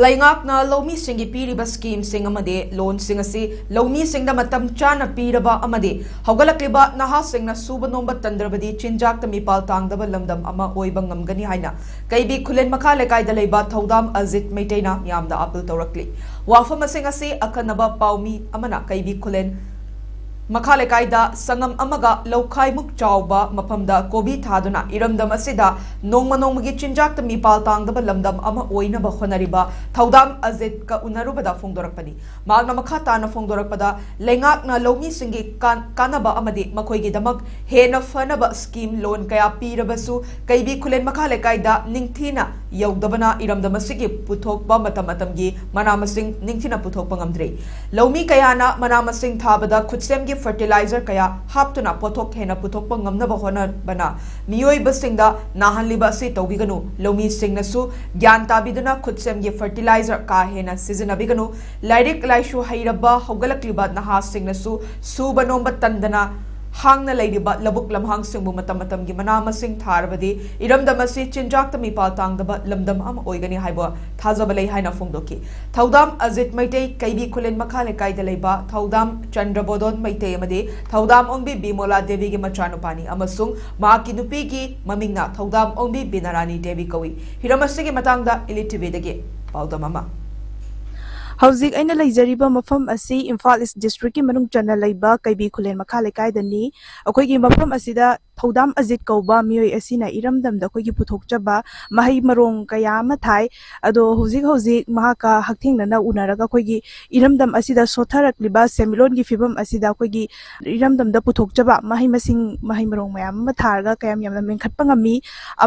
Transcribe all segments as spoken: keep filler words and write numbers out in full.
ꯂꯩꯉꯥꯛꯅ ꯂꯧꯃꯤꯁꯤꯡꯒꯤ ꯄꯤꯔꯤꯕ ꯁ꯭ꯀꯤꯝꯁꯤꯡ ꯑꯃꯗꯤ ꯂꯣꯟꯁꯤꯡ ꯑꯁꯤ ꯂꯧꯃꯤꯁꯤꯡꯗ ꯃꯇꯝ ꯆꯥꯅ ꯄꯤꯔꯕ ꯑꯃꯗꯤ ꯍꯧꯒꯠꯂꯛꯂꯤꯕ ꯅꯍꯥꯁꯤꯡꯅ ꯁꯨꯕ ꯅꯣꯝꯕ ꯇꯟꯗ꯭ꯔꯕꯗꯤ ꯆꯤꯟꯖꯥꯛꯇ ꯃꯤꯄꯥꯜ ꯇꯥꯡꯗꯕ ꯂꯝꯗꯝ ꯑꯃ ꯑꯣꯏꯕ ꯉꯝꯒꯅꯤ ꯍꯥꯏꯅ ꯀꯩꯕꯤ ꯈꯨꯂꯦꯟ ꯃꯈꯥ ꯂꯩꯀꯥꯏꯗ ꯂꯩꯕ ꯊꯧꯗꯥꯝ ꯑꯖꯤꯠ ꯃꯩꯇꯩꯅ ꯃꯤꯌꯥꯝꯗ ꯑꯥꯄꯤꯜ ꯇꯧꯔꯛꯂꯤ꯫ ꯋꯥꯐꯝ ꯑꯁꯤꯡ ꯑꯁꯤ ꯑꯈꯟꯅꯕ ꯄꯥꯎꯃꯤ ꯑꯃꯅ ꯀꯩꯕꯤ ꯈꯨꯂꯦꯟ ꯃꯈꯥ ꯂꯩꯀꯥꯏꯗ ꯁꯪꯉꯝ ꯑꯃꯒ ꯂꯧꯈꯥꯏꯃꯨꯛ ꯆꯥꯎꯕ ꯃꯐꯝꯗ ꯀꯣꯕꯤ ꯊꯥꯗꯨꯅ ꯏꯔꯝꯗꯝ ꯑꯁꯤꯗ ꯅꯣꯡꯃ ꯅꯣꯡꯃꯒꯤ ꯆꯤꯟꯖꯥꯛꯇ ꯃꯤꯄꯥꯜ ꯇꯥꯡꯗꯕ ꯂꯝꯗꯝ ꯑꯃ ꯑꯣꯏꯅꯕ ꯍꯣꯠꯅꯔꯤꯕ ꯊꯧꯗꯥꯝ ꯑꯖꯤꯠꯀ ꯎꯅꯔꯨꯕꯗ ꯐꯣꯡꯗꯣꯔꯛꯄꯅꯤ꯫ ꯃꯍꯥꯛꯅ ꯃꯈꯥ ꯇꯥꯅ ꯐꯣꯡꯗꯣꯔꯛꯄꯗ, ꯂꯩꯉꯥꯛꯅ ꯂꯧꯃꯤꯁꯤꯡꯒꯤ ꯀꯥꯟ-, ꯀꯥꯟꯅꯕ ꯑꯃꯗꯤ ꯃꯈꯣꯏꯒꯤꯗꯃꯛ ꯍꯦꯟꯅ ꯐꯅꯕ ꯁ꯭ꯀꯤꯝ ꯂꯣꯟ ꯀꯌꯥ ꯄꯤꯔꯕꯁꯨ ꯀꯩꯕꯤ ꯈꯨꯂꯦꯟ ꯃꯈꯥ ꯂꯩꯀꯥꯏꯗ ꯅꯤꯡꯊꯤꯅ ꯌꯧꯗꯕꯅ ꯏꯔꯝꯗꯝ ꯑꯁꯤꯒꯤ ꯄꯨꯊꯣꯛꯄ ꯃꯇꯝ ꯃꯇꯝꯒꯤ ꯃꯅꯥ ꯃꯁꯤꯡ ꯅꯤꯡꯊꯤꯅ ꯄꯨꯊꯣꯛꯄ ꯉꯝꯗ꯭ꯔꯦ꯫ ꯂꯧꯃꯤ ꯀꯌꯥꯅ ꯃꯅꯥ ꯃꯁꯤꯡ ꯊꯥꯕꯗ ꯈꯨꯠꯁꯦꯝꯒꯤ ꯐꯔꯇꯤꯂꯥꯏꯖꯔ ꯀꯌꯥ ꯍꯥꯞꯇꯨꯅ ꯄꯣꯠꯊꯣꯛ ꯍꯦꯟꯅ ꯄꯨꯊꯣꯛꯄ ꯉꯝꯅꯕ ꯍꯣꯠꯅꯕꯅ ꯃꯤꯑꯣꯏꯕꯁꯤꯡꯗ ꯅꯥꯍꯜꯂꯤꯕ ꯑꯁꯤ ꯇꯧꯕꯤꯒꯅꯨ꯫ ꯂꯧꯃꯤꯁꯤꯡꯅꯁꯨ ꯒ꯭ꯌꯥꯟ ꯇꯥꯕꯤꯗꯨꯅ ꯈꯨꯠꯁꯦꯝꯒꯤ ꯐꯔꯇꯤꯂꯥꯏꯖꯔ ꯀꯥ ꯍꯦꯟꯅ ꯁꯤꯖꯤꯟꯅꯕꯤꯒꯅꯨ꯫ ꯂꯥꯏꯔꯤꯛ ꯂꯥꯏꯁꯨ ꯍꯩꯔꯕ ꯍꯧꯒꯠꯂꯛꯂꯤꯕ ꯅꯍꯥꯁꯤꯡꯅꯁꯨ ꯁꯨꯕ ꯅꯣꯝꯕ ꯇꯟꯗꯅ ꯍꯥꯡꯅ ꯂꯩꯔꯤꯕ ꯂꯧꯕꯨꯛ ꯂꯝꯍꯥꯡꯁꯤꯡꯕꯨ ꯃꯇꯝ ꯃꯇꯝꯒꯤ ꯃꯅꯥ ꯃꯁꯤꯡ ꯊꯥꯔꯕꯗꯤ ꯏꯔꯝꯗꯝ ꯑꯁꯤ ꯆꯤꯟꯖꯥꯛꯇ ꯃꯤꯄꯥꯜ ꯇꯥꯡꯗꯕ ꯂꯝꯗꯝ ꯑꯃ ꯑꯣꯏꯒꯅꯤ ꯍꯥꯏꯕ ꯊꯥꯖꯕ ꯂꯩ ꯍꯥꯏꯅ ꯐꯣꯡꯗꯣꯛꯈꯤ꯫ ꯊꯧꯗꯥꯝ ꯑꯖꯤꯠ ꯃꯩꯇꯩ ꯀꯩꯕꯤ ꯈꯨꯂꯦꯟ ꯃꯈꯥ ꯂꯩꯀꯥꯏꯗ ꯂꯩꯕ ꯊꯧꯗꯥꯝ ꯆꯟꯗ꯭ꯔꯕꯣꯗꯣꯟ ꯃꯩꯇꯩ ꯑꯃꯗꯤ ꯊꯧꯗꯥꯝ ꯑꯣꯡꯕꯤ ꯕꯤꯃꯣꯂꯥ ꯗꯦꯕꯤꯒꯤ ꯃꯆꯥꯅꯨꯄꯥꯅꯤ ꯑꯃꯁꯨꯡ ꯃꯍꯥꯛꯀꯤ ꯅꯨꯄꯤꯒꯤ ꯃꯃꯤꯡꯅ ꯊꯧꯗꯥꯝ ꯑꯣꯡꯕꯤ ꯕꯤꯅꯥꯔꯥꯅꯤ ꯗꯦꯕꯤ ꯀꯧꯏ꯫ ꯍꯤꯔꯝ ꯑꯁꯤꯒꯤ ꯃꯇꯥꯡꯗ ꯏꯂꯤꯠ ꯇꯤꯚꯤꯗꯒꯤ ꯄꯥꯎꯗꯝ ꯑꯃ꯫ ꯍꯧꯖꯤꯛ ꯑꯩꯅ ꯂꯩꯖꯔꯤꯕ ꯃꯐꯝ ꯑꯁꯤ ꯏꯝꯐꯥꯜ ꯏꯁ ꯗꯤꯁꯇ꯭ꯔꯤꯛꯀꯤ ꯃꯅꯨꯡ ꯆꯟꯅ ꯂꯩꯕ ꯀꯩꯕꯤ ꯈꯨꯂꯦꯟ ꯃꯈꯥ ꯂꯩꯀꯥꯏꯗꯅꯤ꯫ ꯑꯩꯈꯣꯏꯒꯤ ꯃꯐꯝ ꯑꯁꯤꯗ ꯊꯧꯗꯥꯝ ꯑꯖꯤꯠ ꯀꯧꯕ ꯃꯤꯑꯣꯏ ꯑꯁꯤꯅ ꯏꯔꯝꯗꯝꯗ ꯑꯩꯈꯣꯏꯒꯤ ꯄꯨꯊꯣꯛꯆꯕ ꯃꯍꯩ ꯃꯔꯣꯡ ꯀꯌꯥ ꯑꯃ ꯊꯥꯏ꯫ ꯑꯗꯣ ꯍꯧꯖꯤꯛ ꯍꯧꯖꯤꯛ ꯃꯍꯥꯛꯀ ꯍꯛꯊꯦꯡꯅꯅ ꯎꯅꯔꯒ ꯑꯩꯈꯣꯏꯒꯤ ꯏꯔꯝꯗꯝ ꯑꯁꯤꯗ ꯁꯣꯠꯊꯔꯛꯂꯤꯕ ꯁꯦꯟꯃꯤꯠꯂꯣꯟꯒꯤ ꯐꯤꯕꯝ ꯑꯁꯤꯗ ꯑꯩꯈꯣꯏꯒꯤ ꯏꯔꯝꯗꯝꯗ ꯄꯨꯊꯣꯛꯆꯕ ꯃꯍꯩ ꯃꯁꯤꯡ, ꯃꯍꯩ ꯃꯔꯣꯡ ꯃꯌꯥꯝ ꯑꯃ ꯊꯥꯔꯒ ꯀꯌꯥꯝ ꯌꯥꯝꯅ ꯃꯦꯟꯈꯠꯄ ꯉꯝꯃꯤ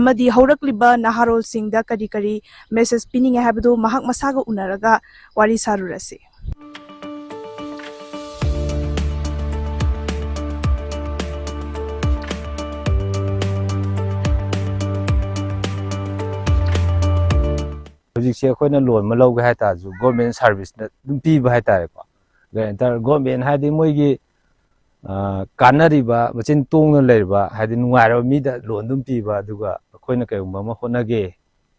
ꯑꯃꯗꯤ ꯍꯧꯔꯛꯂꯤꯕ ꯅꯍꯥꯔꯣꯜꯁꯤꯡꯗ ꯀꯔꯤ ꯀꯔꯤ ꯃꯦꯁꯦꯖ ꯄꯤꯅꯤꯡꯉꯦ ꯍꯥꯏꯕꯗꯨ ꯃꯍꯥꯛ ꯃꯁꯥꯒ ꯎꯅꯔꯒ ꯋꯥꯔꯤ ꯁꯥꯔꯨꯔꯁꯤ꯫ ꯍꯧꯖꯤꯛꯁꯦ ꯑꯩꯈꯣꯏꯅ ꯂꯣꯟ ꯑꯃ ꯂꯧꯒꯦ ꯍꯥꯏ ꯇꯥꯔꯁꯨ ꯒꯣꯔꯃꯦꯟ ꯁꯥꯔꯚꯤꯁꯅ ꯑꯗꯨꯝ ꯄꯤꯕ ꯍꯥꯏ ꯇꯥꯔꯦꯀꯣ꯫ ꯒꯥꯔꯦꯟꯇꯔ ꯒꯣꯔꯃꯦꯟ ꯍꯥꯏꯗꯤ ꯃꯣꯏꯒꯤ, ꯑ, ꯀꯥꯟꯅꯔꯤꯕ, ꯃꯆꯤꯟ ꯇꯣꯡꯅ ꯂꯩꯔꯤꯕ, ꯍꯥꯏꯗꯤ ꯅꯨꯡꯉꯥꯏꯔꯕ ꯃꯤꯗ ꯂꯣꯟ ꯑꯗꯨꯝ ꯄꯤꯕ, ꯑꯗꯨꯒ ꯑꯩꯈꯣꯏꯅ ꯀꯩꯒꯨꯝꯕ ꯑꯃ ꯍꯣꯠꯅꯒꯦ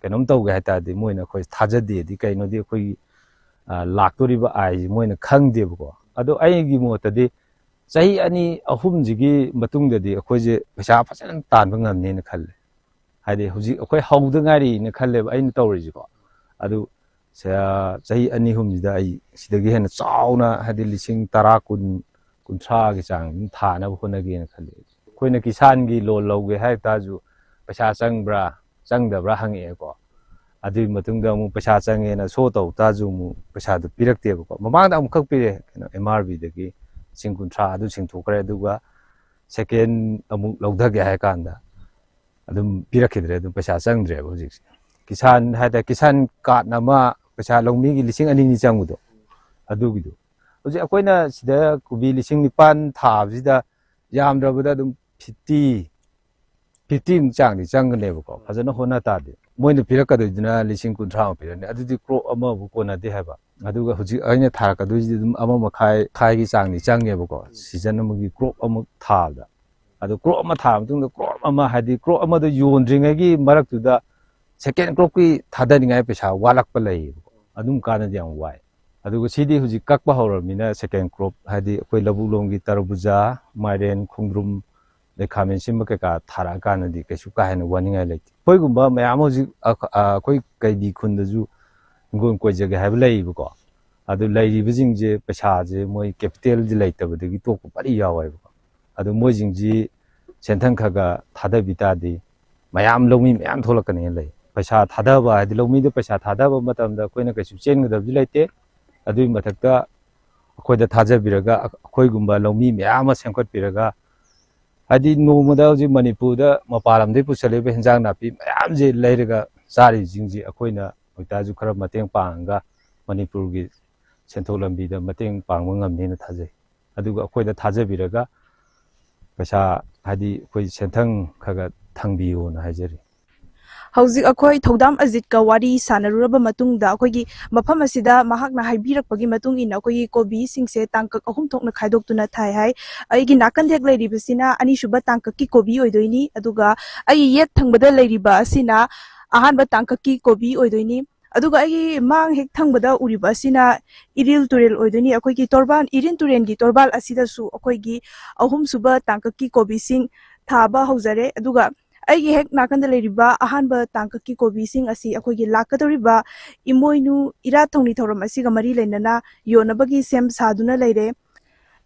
ꯀꯩꯅꯣꯝ ꯇꯧꯒꯦ ꯍꯥꯏ ꯇꯥꯔꯗꯤ ꯃꯣꯏꯅ ꯑꯩꯈꯣꯏ ꯊꯥꯖꯗꯦꯗꯤ꯫ ꯀꯩꯅꯣꯗꯤ ꯑꯩꯈꯣꯏꯒꯤ, ꯑ, ꯂꯥꯛꯇꯣꯔꯤꯕ ꯑꯥꯏꯁꯤ ꯃꯣꯏꯅ ꯈꯪꯗꯦꯕꯀꯣ꯫ ꯑꯗꯣ ꯑꯩꯒꯤ ꯃꯣꯠꯇꯗꯤ ꯆꯍꯤ ꯑꯅꯤ ꯑꯍꯨꯝꯁꯤꯒꯤ ꯃꯇꯨꯡꯗꯗꯤ ꯑꯩꯈꯣꯏꯁꯦ ꯄꯩꯁꯥ ꯐꯖꯅ ꯇꯥꯟꯕ ꯉꯝꯅꯦꯅ ꯈꯜꯂꯦ꯫ ꯍꯥꯏꯗꯤ ꯍꯧꯖꯤꯛ ꯑꯩꯈꯣꯏ ꯍꯧꯗ ꯉꯥꯏꯔꯤꯅ ꯈꯜꯂꯦꯕ ꯑꯩꯅ ꯇꯧꯔꯤꯁꯤꯀꯣ꯫ ꯑꯗꯨ ꯁ-, ꯆꯍꯤ ꯑꯅꯤ ꯑꯍꯨꯝꯁꯤꯗ ꯑꯩ ꯁꯤꯗꯒꯤ ꯍꯦꯟꯅ ꯆꯥꯎꯅ, ꯍꯥꯏꯗꯤ ꯂꯤꯁꯤꯡ ꯇꯔꯥ, ꯀꯨꯟ, ꯀꯨꯟꯊ꯭ꯔꯥꯒꯤ ꯆꯥꯡ ꯑꯗꯨꯝ ꯊꯥꯅꯕ ꯍꯣꯠꯅꯒꯦꯅ ꯈꯜꯂꯦ꯫ ꯑꯩꯈꯣꯏꯅ ꯀꯤꯁꯥꯟꯒꯤ ꯂꯣꯟ ꯂꯧꯒꯦ ꯍꯥꯏ ꯇꯥꯔꯁꯨ ꯄꯩꯁꯥ ꯆꯪꯕ꯭ꯔꯥ ꯆꯪꯗꯕ꯭ꯔꯥ ꯍꯪꯉꯛꯑꯦꯀꯣ꯫ ꯑꯗꯨꯒꯤ ꯃꯇꯨꯡꯗ ꯑꯃꯨꯛ ꯄꯩꯁꯥ ꯆꯪꯉꯦꯅ ꯁꯣ ꯇꯧ ꯇꯥꯔꯁꯨ ꯑꯃꯨꯛ ꯄꯩꯁꯥꯗꯨ ꯄꯤꯔꯛꯇꯦꯕꯀꯣ꯫ ꯃꯃꯥꯡꯗ ꯑꯃꯨꯛꯈꯛ ꯄꯤꯔꯦ, ꯀꯩꯅꯣ, ꯑꯦꯝ ꯑꯥꯔ ꯕꯤꯗꯒꯤ ꯂꯤꯁꯤꯡ ꯀꯨꯟꯊ꯭ꯔꯥ ꯑꯗꯨ ꯁꯤꯡꯊꯣꯛꯈ꯭ꯔꯦ꯫ ꯑꯗꯨꯒ ꯁꯦꯀꯦꯟ ꯑꯃꯨꯛ ꯂꯧꯊꯒꯦ ꯍꯥꯏ ꯀꯥꯟꯗ ꯑꯗꯨꯝ ꯄꯤꯔꯛꯈꯤꯗ꯭ꯔꯦ, ꯑꯗꯨꯝ ꯄꯩꯁꯥ ꯆꯪꯗ꯭ꯔꯦꯕ ꯍꯧꯖꯤꯛꯁꯦ꯫ ꯀꯤꯁꯥꯟ ꯍꯥꯏ ꯇꯥꯔꯦ, ꯀꯤꯁꯥꯟ ꯀꯥꯔꯠ ꯑꯃ ꯄꯩꯁꯥ ꯂꯧꯃꯤꯒꯤ ꯂꯤꯁꯤꯡ ꯑꯅꯤ ꯑꯅꯤ ꯆꯪꯕꯗꯣ, ꯑꯗꯨꯒꯤꯗꯣ꯫ ꯍꯧꯖꯤꯛ ꯑꯩꯈꯣꯏꯅ ꯁꯤꯗ ꯀꯣꯕꯤ ꯂꯤꯁꯤꯡ ꯅꯤꯄꯥꯟ ꯊꯥꯕꯁꯤꯗ ꯌꯥꯝꯗ꯭ꯔꯕꯗ ꯑꯗꯨꯝ ꯐꯤꯐꯇꯤ, ꯐꯤꯐꯇꯤꯃꯨꯛ ꯆꯥꯡꯗꯤ ꯆꯪꯒꯅꯦꯕꯀꯣ, ꯐꯖꯅ ꯍꯣꯠꯅ ꯇꯥꯔꯗꯤ꯫ ꯃꯣꯏꯅ ꯄꯤꯔꯛꯀꯗꯣꯏꯗꯨꯅ ꯂꯤꯁꯤꯡ ꯀꯨꯟꯊ꯭ꯔꯥꯃꯨꯛ ꯄꯤꯔꯛꯑꯅꯤ, ꯑꯗꯨꯗꯤ ꯀ꯭ꯔꯣꯞ ꯑꯃꯕꯨ ꯀꯣꯟꯅꯗꯦ ꯍꯥꯏꯕ꯫ ꯑꯗꯨꯒ ꯍꯧꯖꯤꯛ ꯑꯩꯅ ꯊꯥꯔꯛꯀꯗꯣꯏꯁꯤꯗꯤ ꯑꯗꯨꯝ ꯑꯃ ꯃꯈꯥꯏ, ꯃꯈꯥꯏꯒꯤ ꯆꯥꯡꯗꯤ ꯆꯪꯉꯦꯕꯀꯣ, ꯁꯤꯖꯟ ꯑꯃꯒꯤ ꯀ꯭ꯔꯣꯞ ꯑꯃ ꯊꯥꯕꯗ꯫ ꯑꯗꯨ ꯀ꯭ꯔꯣꯞ ꯑꯃ ꯊꯥꯔ ꯃꯇꯨꯡꯗ ꯀ꯭ꯔꯣꯞ ꯑꯃ, ꯍꯥꯏꯗꯤ ꯀ꯭ꯔꯣꯞ ꯑꯃꯗꯣ ꯌꯣꯟꯗ꯭ꯔꯤꯉꯩꯒꯤ ꯃꯔꯛꯇꯨꯗ ꯁꯦꯀꯦꯟ ꯀ꯭ꯔꯣꯞꯀꯤ ꯊꯥꯗꯅꯤꯡꯉꯥꯏ ꯄꯩꯁꯥ ꯋꯥꯠꯂꯛꯄ ꯂꯩꯌꯦꯕꯀꯣ, ꯑꯗꯨꯝ ꯀꯥꯟꯗꯗꯤ ꯌꯥꯝ ꯋꯥꯏ꯫ ꯑꯗꯨꯒ ꯁꯤꯗꯤ ꯍꯧꯖꯤꯛ ꯀꯛꯄ ꯍꯧꯔꯕꯅꯤꯅ ꯁꯦꯀꯦꯟ ꯀ꯭ꯔꯣꯞ, ꯍꯥꯏꯗꯤ ꯑꯩꯈꯣꯏ ꯂꯧꯕꯨꯛ ꯂꯣꯝꯒꯤ ꯇꯔꯕꯨꯖꯥ, ꯃꯥꯏꯔꯦꯟ, ꯈꯣꯡꯗ꯭ꯔꯨꯝ, ꯑꯗꯩ ꯈꯥꯃꯦꯟ ꯑꯁꯤꯟꯕ ꯀꯩꯀꯥ ꯊꯥꯔꯛꯑꯀꯥꯟꯗꯗꯤ ꯀꯩꯁꯨ ꯀꯥ ꯍꯦꯟꯅ ꯋꯥꯅꯤꯡꯉꯥꯏ ꯂꯩꯇꯦ꯫ ꯑꯩꯈꯣꯏꯒꯨꯝꯕ ꯃꯌꯥꯝ ꯍꯧꯖꯤꯛ ꯑ-, ꯑ-, ꯑꯩꯈꯣꯏ ꯀꯩꯕꯤ ꯈꯨꯟꯗꯁꯨ ꯍꯤꯡꯒꯣꯜ ꯀꯣꯏꯖꯒꯦ ꯍꯥꯏꯕ ꯂꯩꯌꯦꯕꯀꯣ꯫ ꯑꯗꯨ ꯂꯩꯔꯤꯕꯁꯤꯡꯁꯦ ꯄꯩꯁꯥꯁꯦ ꯃꯣꯏ ꯀꯦꯄꯤꯇꯦꯜꯗꯤ ꯂꯩꯇꯕꯗꯒꯤ ꯇꯣꯛꯄ ꯄꯔꯤ ꯌꯥꯎꯋꯦꯕꯀꯣ꯫ ꯑꯗꯨ ꯃꯣꯏꯁꯤꯡꯁꯤ ꯁꯦꯟꯊꯪ ꯈꯔ ꯈꯔ ꯊꯥꯗꯕꯤ ꯇꯥꯔꯗꯤ ꯃꯌꯥꯝ, ꯂꯧꯃꯤ ꯃꯌꯥꯝ ꯊꯣꯛꯂꯛꯀꯅꯦꯅ ꯂꯩ꯫ ꯄꯩꯁꯥ ꯊꯥꯗꯕ ꯍꯥꯏꯗꯤ ꯂꯧꯃꯤꯗ ꯄꯩꯁꯥ ꯊꯥꯗꯕ ꯃꯇꯝꯗ ꯑꯩꯈꯣꯏꯅ ꯀꯩꯁꯨ ꯆꯦꯟꯒꯗꯕꯁꯨ ꯂꯩꯇꯦ꯫ ꯑꯗꯨꯒꯤ ꯃꯊꯛꯇ ꯑꯩꯈꯣꯏꯗ ꯊꯥꯖꯕꯤꯔꯒ ꯑꯩꯈꯣꯏꯒꯨꯝꯕ ꯂꯧꯃꯤ ꯃꯌꯥꯝ ꯑꯃ ꯁꯦꯝꯒꯠꯄꯤꯔꯒ, ꯍꯥꯏꯗꯤ ꯅꯣꯡꯃꯗ ꯍꯧꯖꯤꯛ ꯃꯅꯤꯄꯨꯔꯗ ꯃꯄꯥꯟ ꯂꯝꯗꯒꯤ ꯄꯨꯁꯜꯂꯛꯏꯕ ꯍꯤꯟꯖꯥꯡ ꯅꯥꯄꯤ ꯃꯌꯥꯝꯁꯦ ꯂꯩꯔꯒ ꯆꯥꯔꯤꯁꯤꯡꯁꯦ ꯑꯩꯈꯣꯏꯅ ꯑꯣꯏꯇꯥꯔꯁꯨ ꯈꯔ ꯃꯇꯦꯡ ꯄꯥꯡꯉꯒ ꯃꯅꯤꯄꯨꯔꯒꯤ ꯁꯦꯟꯊꯣꯛ ꯂꯝꯕꯤꯗ ꯃꯇꯦꯡ ꯄꯥꯡꯕ ꯉꯝꯅꯦꯅ ꯊꯥꯖꯩ꯫ ꯑꯗꯨꯒ ꯑꯩꯈꯣꯏꯗ ꯊꯥꯖꯕꯤꯔꯒ ꯄꯩꯁꯥ, ꯍꯥꯏꯗꯤ ꯑꯩꯈꯣꯏ ꯁꯦꯟꯊꯪ ꯈꯔ ꯈꯔ ꯊꯝꯕꯤꯌꯣꯅ ꯍꯥꯏꯖꯔꯤ꯫ ꯍꯧꯖꯤꯛ ꯑꯩꯈꯣꯏ ꯊꯧꯗꯥꯝ ꯑꯖꯤꯠꯀ ꯋꯥꯔꯤ ꯁꯥꯟꯅꯔꯨꯔꯕ ꯃꯇꯨꯡꯗ ꯑꯩꯈꯣꯏꯒꯤ ꯃꯐꯝ ꯑꯁꯤꯗ ꯃꯍꯥꯛꯅ ꯍꯥꯏꯕꯤꯔꯛꯄꯒꯤ ꯃꯇꯨꯡ ꯏꯟꯅ ꯑꯩꯈꯣꯏꯒꯤ ꯀꯣꯕꯤꯁꯤꯡꯁꯦ ꯇꯥꯡꯀꯛ ꯑꯍꯨꯝ ꯊꯣꯛꯅ ꯈꯥꯏꯗꯣꯛꯇꯨꯅ ꯊꯥꯏ ꯍꯥꯏ꯫ ꯑꯩꯒꯤ ꯅꯥꯀꯟꯗ ꯍꯦꯛ ꯂꯩꯔꯤꯕꯁꯤꯅ ꯑꯅꯤꯁꯨꯕ ꯇꯥꯡꯀꯛꯀꯤ ꯀꯣꯕꯤ ꯑꯣꯏꯗꯣꯏꯅꯤ, ꯑꯗꯨꯒ ꯑꯩꯒꯤ ꯌꯦꯠ ꯊꯪꯕꯗ ꯂꯩꯔꯤꯕ ꯑꯁꯤꯅ ꯑꯍꯥꯟꯕ ꯇꯥꯡꯀꯛꯀꯤ ꯀꯣꯕꯤ ꯑꯣꯏꯗꯣꯏꯅꯤ꯫ ꯑꯗꯨꯒ ꯑꯩꯒꯤ ꯃꯥꯡ ꯍꯦꯛ ꯊꯪꯕꯗ ꯎꯔꯤꯕ ꯑꯁꯤꯅ ꯏꯔꯤꯜ ꯇꯨꯔꯦꯜ ꯑꯣꯏꯗꯣꯏꯅꯤ꯫ ꯑꯩꯈꯣꯏꯒꯤ ꯇꯣꯔꯕꯥꯟ, ꯏꯔꯤꯜ ꯇꯨꯔꯦꯜꯒꯤ ꯇꯣꯔꯕꯥꯜ ꯑꯁꯤꯗꯁꯨ ꯑꯩꯈꯣꯏꯒꯤ ꯑꯍꯨꯝꯁꯨꯕ ꯇꯥꯡꯀꯛꯀꯤ ꯀꯣꯕꯤꯁꯤꯡ ꯊꯥꯕ ꯍꯧꯖꯔꯦ꯫ ꯑꯗꯨꯒ ꯑꯩꯒꯤ ꯍꯦꯛ ꯅꯥꯀꯟꯗ ꯂꯩꯔꯤꯕ ꯑꯍꯥꯟꯕ ꯇꯥꯡꯀꯛꯀꯤ ꯀꯣꯕꯤꯁꯤꯡ ꯑꯁꯤ ꯑꯩꯈꯣꯏꯒꯤ ꯂꯥꯛꯀꯗꯧꯔꯤꯕ ꯏꯃꯣꯏꯅꯨ ꯏꯔꯥꯠ ꯊꯧꯅꯤ ꯊꯧꯔꯝ ꯑꯁꯤꯒ ꯃꯔꯤ ꯂꯩꯅꯅ ꯌꯣꯟꯅꯕꯒꯤ ꯁꯦꯝ ꯁꯥꯗꯨꯅ ꯂꯩꯔꯦ꯫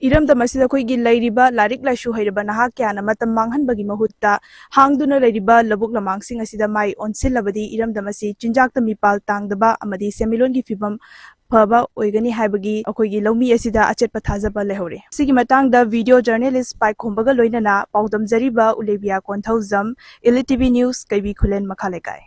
ꯏꯔꯝꯗꯝ ꯑꯁꯤꯗ ꯑꯩꯈꯣꯏꯒꯤ ꯂꯩꯔꯤꯕ ꯂꯥꯏꯔꯤꯛ ꯂꯥꯏꯁꯨ ꯍꯩꯔꯕ ꯅꯍꯥ ꯀꯌꯥꯅ ꯃꯇꯝ ꯃꯥꯡꯍꯟꯕꯒꯤ ꯃꯍꯨꯠꯇ ꯍꯥꯡꯗꯨꯅ ꯂꯩꯔꯤꯕ ꯂꯧꯕꯨꯛ ꯂꯝꯍꯥꯡꯁꯤꯡ ꯑꯁꯤꯗ ꯃꯥꯏ ꯑꯣꯟꯁꯤꯜꯂꯕꯗꯤ ꯏꯔꯝꯗꯝ ꯑꯁꯤ ꯆꯤꯟꯖꯥꯛꯇ ꯃꯤꯄꯥꯜ ꯇꯥꯡꯗꯕ ꯑꯃꯗꯤ ꯁꯦꯟꯃꯤꯠꯂꯣꯟꯒꯤ ꯐꯤꯕꯝ ꯐꯕ ꯑꯣꯏꯒꯅꯤ ꯍꯥꯏꯕꯒꯤ ꯑꯩꯈꯣꯏꯒꯤ ꯂꯧꯃꯤ ꯑꯁꯤꯗ ꯑꯆꯦꯠꯄ ꯊꯥꯖꯕ ꯂꯩꯍꯧꯔꯦ꯫ ꯁꯤꯒꯤ ꯃꯇꯥꯡꯗ ꯚꯤꯗꯤꯑꯣ ꯖꯔꯅꯦꯂꯤꯁ ꯄꯥꯏꯈꯣꯝꯕꯒ ꯂꯣꯏꯅꯅ ꯄꯥꯎꯗꯝꯖꯔꯤꯕ ꯎꯂꯦꯕꯤꯌꯥ ꯀꯣꯟꯊꯧꯖꯝ, ꯏꯂꯤꯇꯤꯚꯤ ꯅ꯭ꯌꯨꯁ, ꯀꯩꯕꯤ ꯈꯨꯂꯦꯟ ꯃꯈꯥ ꯂꯩꯀꯥꯏ꯫